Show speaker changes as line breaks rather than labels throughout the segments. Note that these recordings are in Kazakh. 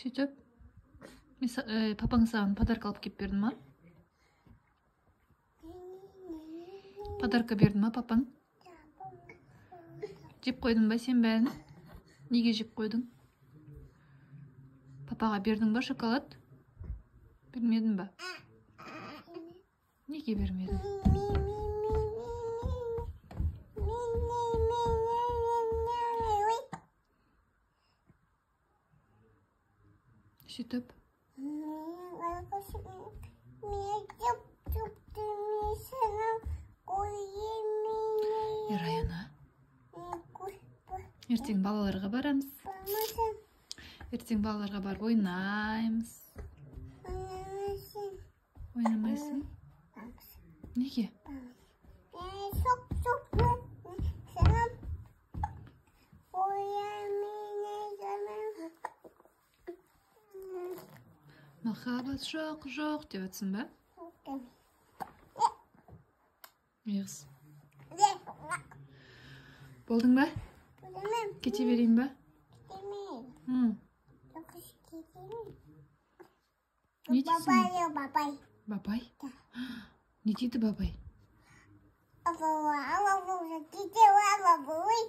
Сөйтіп папаң саған подарка алып келіп берді ма? Подарка берді ма папаң? Жеп қойдың ба сен бәрін? Неге жеп қойдың? Папаға бердің ба шоколад? Бермедің ба? Неге бермедің? Сөйтіп Раяна, ертең балаларға барамыз. Ертең балаларға барып ойнаймыз. Ойнамайсың? Неге? Махаббат жоқ, жоқ деп жатсың ба? Неғыз. Болдың ба? Кете берейін ба? Не дейсің?
Бабай.
Бабай? Не дейді бабай?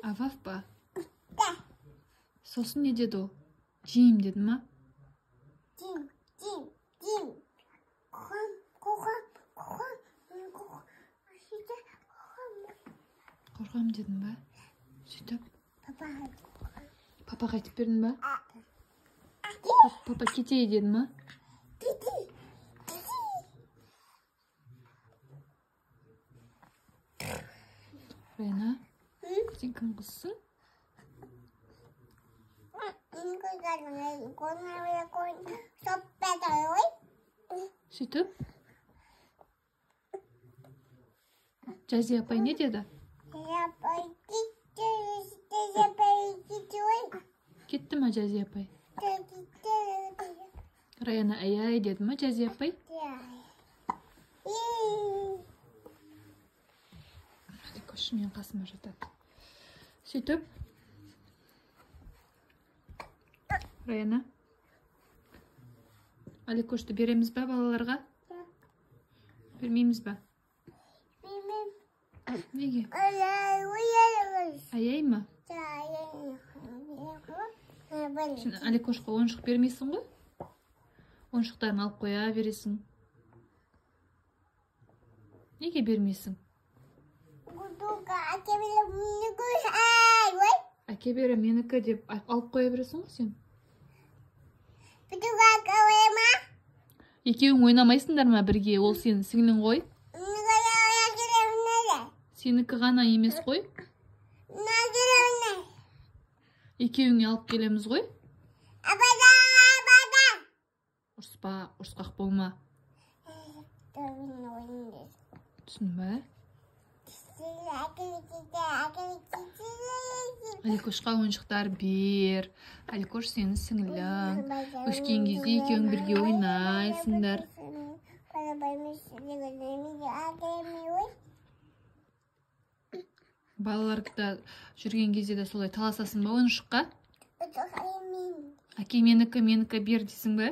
Авав па? Сосын не деді ол? Жеймін деді ма?
Жеймін, жеймін, жеймін. Қорқам, қорқам, қорқам, қорқам.
Қорқам дедің ба? Сөйтіп? Папаға айтып бердің ба? Папа кетей деді ма? Раяна, сен кім қызсың? Сөйтіп? Жазия апай не деді? Кетті ма Жазия апай? Раяна ай-ай деді ма Жазия апай? Аликош менің қасыма жатады. Сөйтіп, Раяна, Аликошты береміз ба балаларға? Бермейміз ба? Неге? Аяй ма? Сен Аликошқа ойыншық бермейсің ғой? Ойыншықтарын алып қоя бересің. Неге бермейсің? Әке бері менікі деп алып қоя бересің ғой сен? Екеуің ойнамайсыңдар ма бірге? Ол сенің сіңлің ғой? Сенікі ғана емес қой? Екеуіңе алып келеміз ғой? Ұрыспа, ұрысқақ болма. Түсіндің ба? Аликошқа ойыншықтар бер. Аликош сенің сіңлің. Өскен кезде екеуің бірге ойнайсыңдар. Балаларда жүрген кезде де солай таласасың ба ойыншыққа? Әке менікі, менікі бер дейсің бе?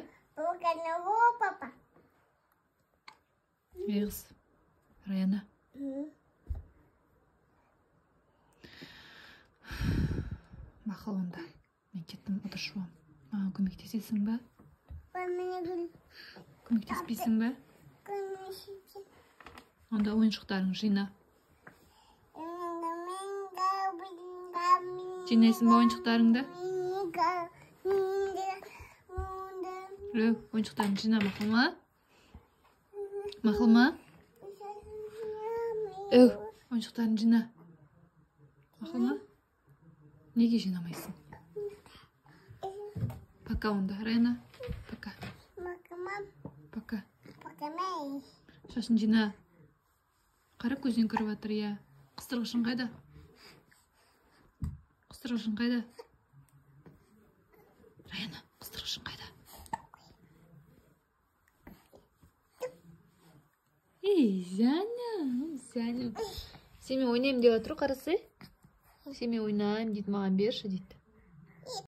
Ей қыз, Раяна. Мақұл онда. Мен кеттім, ыдыс жуамын. Маған көмектесесің ба? Көмектеспейсің бе? Онда ойыншықтарың жина. Жинайсың ба ойыншықтарыңды? Ойыншықтарыңды жина, мақұл ма? Мақұл ма? Ойыншықтарыңды жина. Мақұл ма? Неге жинамайсың? Пока онда, Раяна. Пока. Пока. Шашын жина. Қара көзден кіріп жатыр, иә. Қыстырғышың қайда? Қыстырғышың қайда? Раяна, қыстырғышың қайда? Ей, Зяня, Зяня. Сенімен ойнаймын деп жатыр, қарасы. Сенімен ойнаймын дейді, маған берші дейді.